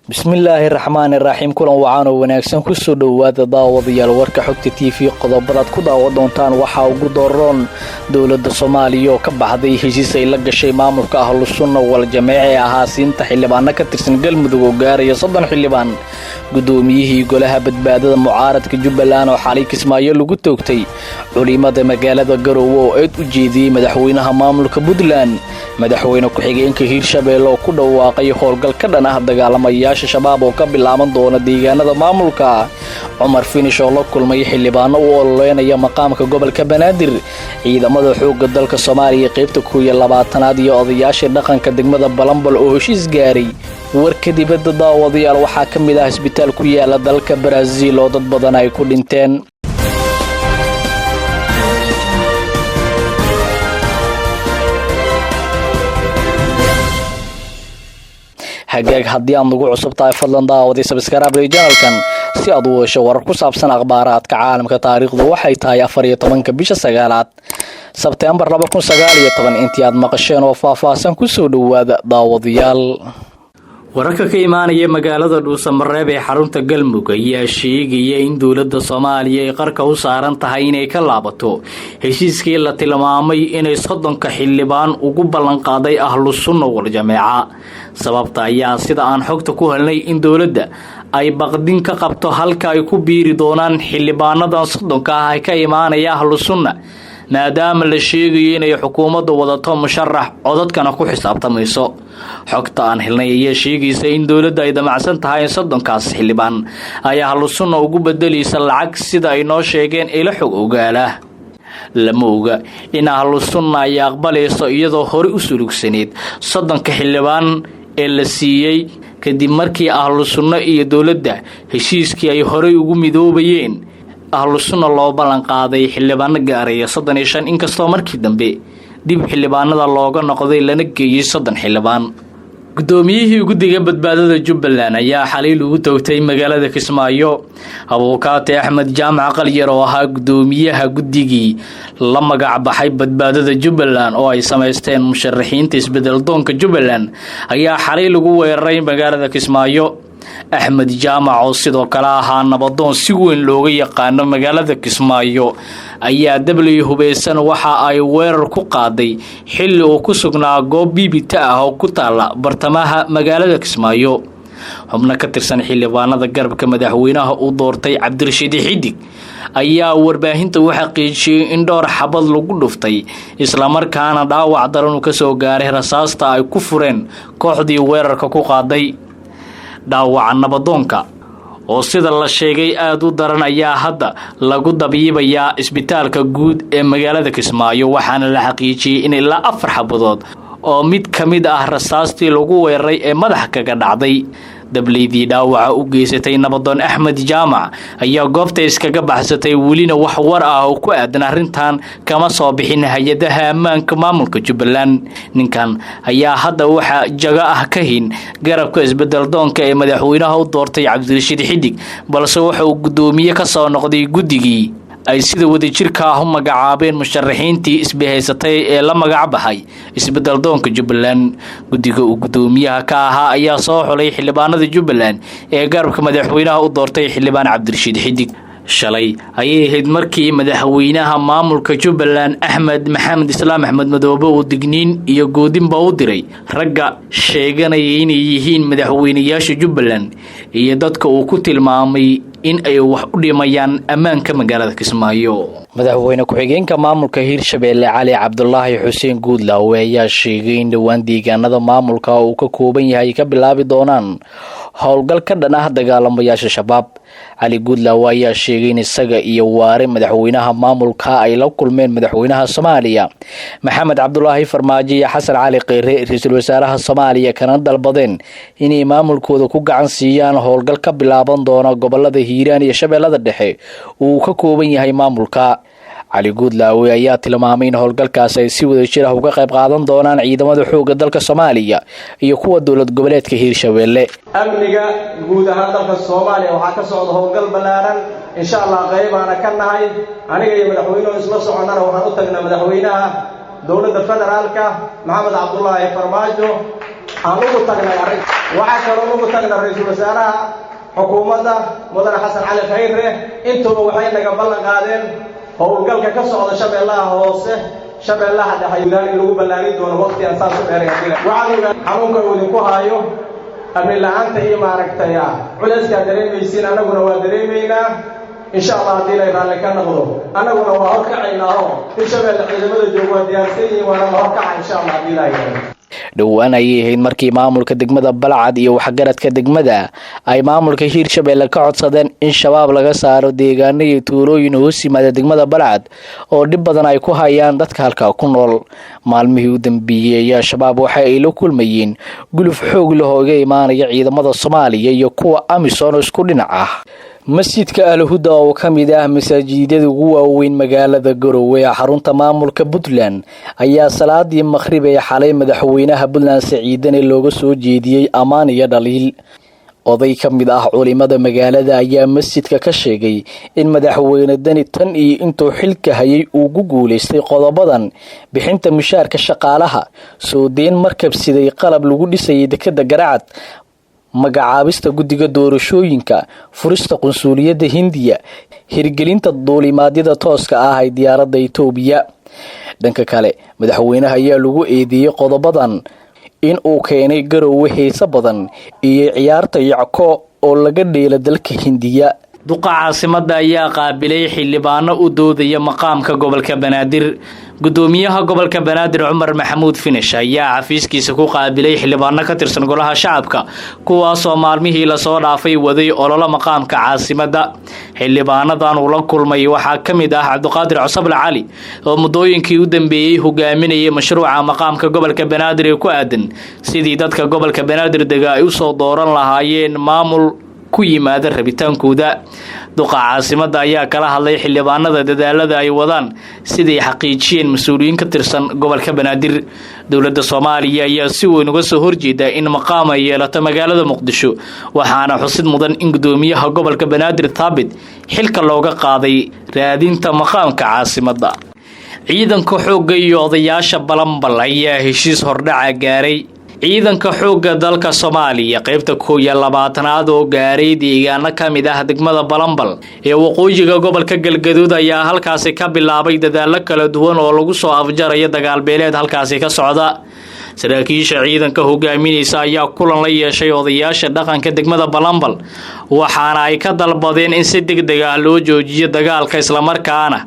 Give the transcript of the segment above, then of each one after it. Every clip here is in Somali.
Bismillaahi raxmaani raxiim. Kulan wacaan oo wanaagsan, kusoo dhowaada daawadayaal warka Xogta TV. Qodobadaad ku daawan doontaan waxaa ugu doroon: dowladda Soomaaliya oo ka baxday heshiis ay la gashay maamulka Ahlu Sunna wal Jameece ee ahaa siinta xildhibaano ka tirsan Galmudug oo gaaraya 30 xildhibaan; guddoomiyihii golaha badbaadada mucaaradka Jubbaland oo xalay Kismaayo lagu toogtay; culimada magaalada Garowe oo eed u jeediyey madaxweynaha maamulka Puntland; madaxweyne ku-xigeenka Hiirshabeelle oo ku dhawaaqay howlgal ka dhan ah dagaalamayaasha Shabaab oo ka bilaaban doona deegaanada maamulka; Cumar Finish oo la kulmay xildhibaano u ololeynaya maqaamka gobolka Banaadir; ciidamada xoogga dalka Soomaaliya qaybta 21aad iyo odayaasha dhaqanka degmada Balambal oo heshiis gaaray. Warka dibadda, daawadayaal, waxaa ka mid ah isbitaal ku yaala dalka Baraaziil oo dad badan ay ku dhinteen. Hagaag, haddii aad nagu cusub tahay, fadlan daawaday subscribe channelkan si aad u hesho warar ku saabsan akhbaaraadka caalamka. Taariikhdu waxay tahay 14-ka bisha sagaalaad, Sebteembar 2019. Intii aad maqasheen oo faahfaahsan, kusoo dhowaada daawadayaal. Wararka ka imaanaya magaalada Dhuusamareeb ee xarunta Galmudug ayaa sheegaya in dowladda Soomaaliya ay qarka u saaran tahay inay ka laabato heshiiskii la tilmaamay inay 30-ka xildhibaan ugu ballanqaaday Ahlu Sunna wal Jameeca. Sababta ayaa, sida aan xogta ku helnay, in dowladda ay baqdin ka qabto halka ay ku biiri doonaan xildhibaanadan 30-ka ah ee ka imaanaya Ahlu Sunna, maadaama la sheegayo inay xukuumaddu wadato musharax codadkana ku xisaabtamayso. Xogta aan helnay ayaa sheegaysa in dowladda ay damacsan tahay in 30-kaas xildhibaan ay Ahlu Sunna ugu bedelaysa lacag, sida ay noo sheegeen ilo xog ogaala. Lama oga in Ahlu Sunna ay aqbalayso, iyadoo horey u sulugsaneyd 30-ka xildhibaan ee la siiyey kadib markii Ahlu Sunno iyo dowladda heshiiskii ay horey ugu midoobayeen Ahlu Sunna loo ballan qaaday xildhibaano gaaraya 35, inkastoo markii dambe dib xildhibaanada looga noqday lana geeyey 30 xildhibaan. Guddoomiyihii guddiga badbaadada Jubbaland ayaa xalay lagu toogtay magaalada Kismaayo. Abuukaate Axmed Jaamac Qalyar oo ahaa guddoomiyaha guddigii la magac baxay Badbaadada Jubbaland oo ay samaysteen musharaxiinta isbedeldoonka Jubbaland ayaa xalay lagu weeraray magaalada Kismaayo. Axmed Jaamac, oo sidoo kale ahaa nabadoon si weyn looga yaqaano magaalada Kismaayo, ayaa dabley hubeysan waxa ay weerar ku qaaday xilli uu ku sugnaa goob biibita ah oo ku taala bartamaha magaalada Kismaayo. Xubno ka tirsan xildhibaanada garabka madaxweynaha uu doortay Cabdirashiid Xidig ayaa warbaahinta u xaqiijiyey in dhowr xabad lagu dhuftay, islamarkaana dhaawac daran uu kasoo gaaray rasaasta ay ku fureen kooxdii weerarka ku qaaday. Dhaawaca nabadoonka oo sida la sheegay aada u daran ayaa hadda lagu dabiibayaa isbitaalka guud ee magaalada Kismaayo, waxaana la xaqiijiyey in ilaa afar xabadood oo mid ka mid ah rasaastii lagu weeraray ee madaxa kaga dhacday. Dableydii dhaawaca u geysatay nabadoon Axmed Jaamac ayaa goobta iskaga baxsatay. Welina wax war ah oo ku aadan arrintan kama soo bixin hay-adaha ammaanka maamulka Jubbaland. Ninkan ayaa hadda waxaa jago ah ka hin garabka isbedeldoonka ee madaxweynaha u doortay Cabdirashiid Xidig, balse waxa uu guddoomiye ka soo noqday guddigii ay sida wadajirka ah u magacaabeen musharaxiintii isbihaysatay ee la magac baxay Isbedeldoonka Jubbaland. Guddiga uu guddoomiyaha ka ahaa ayaa soo xulay xildhibaanada Jubbaland ee garabka madaxweynaha u doortay xildhibaan Cabdirashiid Xidig. Shalay ayay ahayd markii madaxweynaha maamulka Jubbaland Axmed Maxamed Islaam, Axmed Madoobe, uu digniin iyo goodinba u diray ragga sheeganaya inay yihiin madaxweynayaasha Jubbaland iyo dadka uu ku tilmaamay in ay wax u dhimayaan ammaanka magaalada Kismaayo. Madaxweyne ku-xigeenka maamulka Hiirshabeelle Cali Cabdulaahi Xuseen Guudlaawe ayaa sheegay in dhowaan deegaanada maamulka uu ka kooban yahay ka bilaabi doonaan howlgal ka dhan ah dagaalamayaasha Shabaab. Cali Guudlaawe ayaa sheegay in isaga iyo Waare, madaxweynaha maamulka, ay la kulmeen madaxweynaha Soomaaliya Maxamed Cabdulaahi Farmaajo iyo Xasan Cali Kheyre, ra-iisul wasaaraha Soomaaliya, kana dalbadeen inay maamulkooda ku gacan siiyaan howlgal ka bilaaban doona gobolada Hiiraan iyo Shabeellada Dhexe uu ka kooban yahay maamulka. Cali Guudlaawe ayaa tilmaamay in howlgalkaas ay si wada jir ah uga qayb qaadan doonaan ciidamada xoogga dalka Soomaaliya iyo kuwa dowlad goboleedka Hiirshabeelle. Amniga guud ahaan dalka Soomaaliya waxaa ka socda howlgal ballaaran, insha Allah qaybaana ka nahay. Aniga iyo madaxweynuhu isla soconnana waxaan u tagnaa madaxweynaha dowladda federaalka Maxamed Cabdulaahi Farmaajo. Aan ugu tagnay arrin. Waxaa kaloo ugu tagnay ra-iisul wasaaraha xukuumadda, Mudane Xasan Cali Khayre. Intuba waxay naga ballan qaadeen howlgalka ka socda Shabeellaha Hoose, Shabeellaha Dhexe in lagu ballaarin doono waqti aan saas u dheeray. Waxaad ogaa xanuunka uu idinku haayo, amni la-aanta iyo maaragtay culeyskaa dareemaysiin, annaguna waa dareemaynaa. Insha Allah, haddii lay raalli ka noqdo, annaguna waa horkacaynaa oo Hirshabeelle ciidamada jooga waa diyaarsan yihiin, waana la horkaca, insha Allah, haddii laa yidhahdo. Dhowaan ayay ahayd markii maamulka degmada Balcad iyo waxgaradka degmada ay maamulka Hiirshabelle ka codsadeen in Shabaab laga saaro deegaano iyo tuulooyin hoos yimaada degmada Balcad oo dhib badan ay ku hayaan dadka halkaa ku nool. Maalmihii u dambeeyey ayaa Shabaab waxa ay la kulmayeen guluf xoog leh oo iga imaanaya ciidamada Soomaaliya iyo kuwa AMISOM oo isku dhinac ah. Masjidka Alhuda oo ka mid ah masaajidada ugu waaweyn magaalada Garowe ee xarunta maamulka Puntland ayaa salaadii Maqhrib ee xalay madaxweynaha Puntland Saciid Deni looga soo jeediyey ammaan iyo dhaliil. Oday ka mid ah culimada magaalada ayaa masjidka ka sheegay in madaxweyne Deni tan iyo intuu xilka hayay uu ku guulaystay qodobadan: bixinta mushaarka shaqaalaha, soo deyn markab siday qalab lagu dhisayay dekada Garacad, magacaabista guddiga doorashooyinka, furista qunsuuliyadda Hindiya, hirgelinta duulimaadyada tooska ah ee diyaaradda Itoobiya. Dhanka kale, madaxweynaha ayaa lagu eedeeyey qodobadan in uu keenay Garowe xiiso badan iyo ciyaarta Yacko oo laga dheela dalka Hindiya. Duqa caasimadda ayaa qaabilay xildhibaano u doodaya maqaamka gobolka Banaadir. Gudoomiyaha gobolka Banaadir Cumar Maxamuud Finish ayaa xafiiskiisa ku qaabilay xildhibaano ka tirsan golaha shacabka, kuwaasoo maalmihii lasoo dhaafay waday ololo maqaamka caasimadda. Xildhibaanadan uu la kulmay waxaa ka mid ah Cabdiqaadir Cosable Cali oo muddooyinkii u dambeeyey hogaaminayay mashruuca maqaamka gobolka Banaadir ee ku aadan sidii dadka gobolka Banaadir dega ay usoo dooran lahaayeen maamul ku yimaada rabitaankooda. Duqa caasimadda ayaa kala hadlay xildhibaanada dadaalada ay wadaan siday xaqiijiyeen mas-uuliyiin ka tirsan gobolka Banaadir. Dowladda Soomaaliya ayaa si weyn uga soo horjeeda in maqaam ay yeelato magaalada Muqdisho, waxaana xusid mudan in gudoomiyaha gobolka Banaadir Thaabit xilka looga qaaday raadinta maqaamka caasimadda. Ciidanka xoogga iyo odayaasha Balambal ayaa heshiis hordhaca gaaray. Ciidanka xoogga dalka Soomaaliya qeybta 21aad oo gaaray deegaano ka mid ah degmada Balambal ee waqooyiga gobolka Galgaduud ayaa halkaasi ka bilaabay dadaallo kala duwan oo lagu soo afjarayo dagaalbeeleed halkaasi ka socda. Saraakiisha ciidanka hogaaminaysa ayaa kulan la yeeshay odayaasha dhaqanka degmada Balambal, waxaana ay ka dalbadeen in si deg deg ah loo joojiyo dagaalka, islamarkaana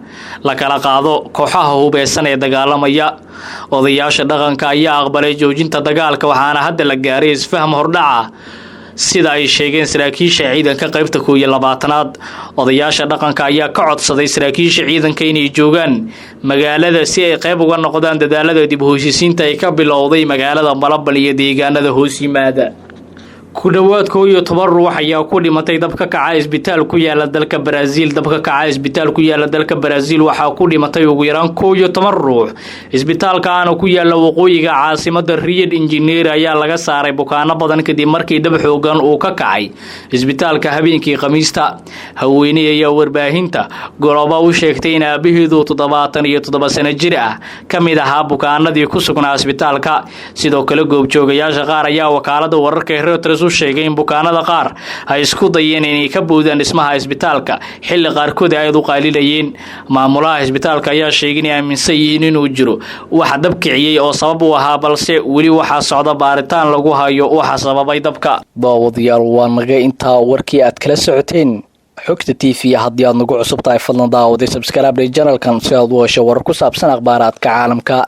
la kala qaado kooxaha hubeysan ee dagaalamaya. Odayaasha dhaqanka ayaa aqbalay joojinta dagaalka, waxaana hadda la gaaray isfaham hordhaca, sida ay sheegeen saraakiisha ciidanka qaybta 21aad. Odayaasha dhaqanka ayaa ka codsaday saraakiisha ciidanka inay joogaan magaalada si ay qayb uga noqdaan dadaalada dib u heshiisiinta ay ka bilowday magaalada Balambal iyo deegaanada hoos yimaada. Ku dhowaad 11 ruux ayaa ku dhimatay dab ka kaca isbitaal ku yaala dalka Brazil. Dab ka kaca isbitaal ku yaala dalka Brazil waxaa ku dhimatay ugu yaraan 11 ruux. Isbitaalkaana ku yaala waqooyiga caasimada Rio de Janeiro ayaa laga saaray bukaano badan kadib markii dab xoogan uu ka kacay isbitaalka habeenkii Khamiista. Haweeney ayaa warbaahinta Globo u sheegtay in aabaheedu 77 sano jir ah ka mid ahaa bukaanadii ku sugnaa isbitaalka. Sidoo kale, goobjoogayaasha qaar ayaa wakaalada wararka ee Reuters u sheegay in bukaanada qaar ay isku dayeen inay ka boodaan dhismaha isbitaalka, xilli qaarkood aad u qaalilayeen. Maamulaha isbitaalka ayaa sheegay inay aaminsan yihiin inuu jiro wax dab kiciyey oo sabab u ahaa, balse weli waxaa socda baaritaan lagu hayo waxa sababay dabka. Daawadayaal, waa naga intaa warkii aad kala socoteen Xogta TV. Haddii aad nagu cusub tahay, fadlan daawaday subscribe channelkan si aad u hesho warar ku saabsan akhbaaraadka caalamka.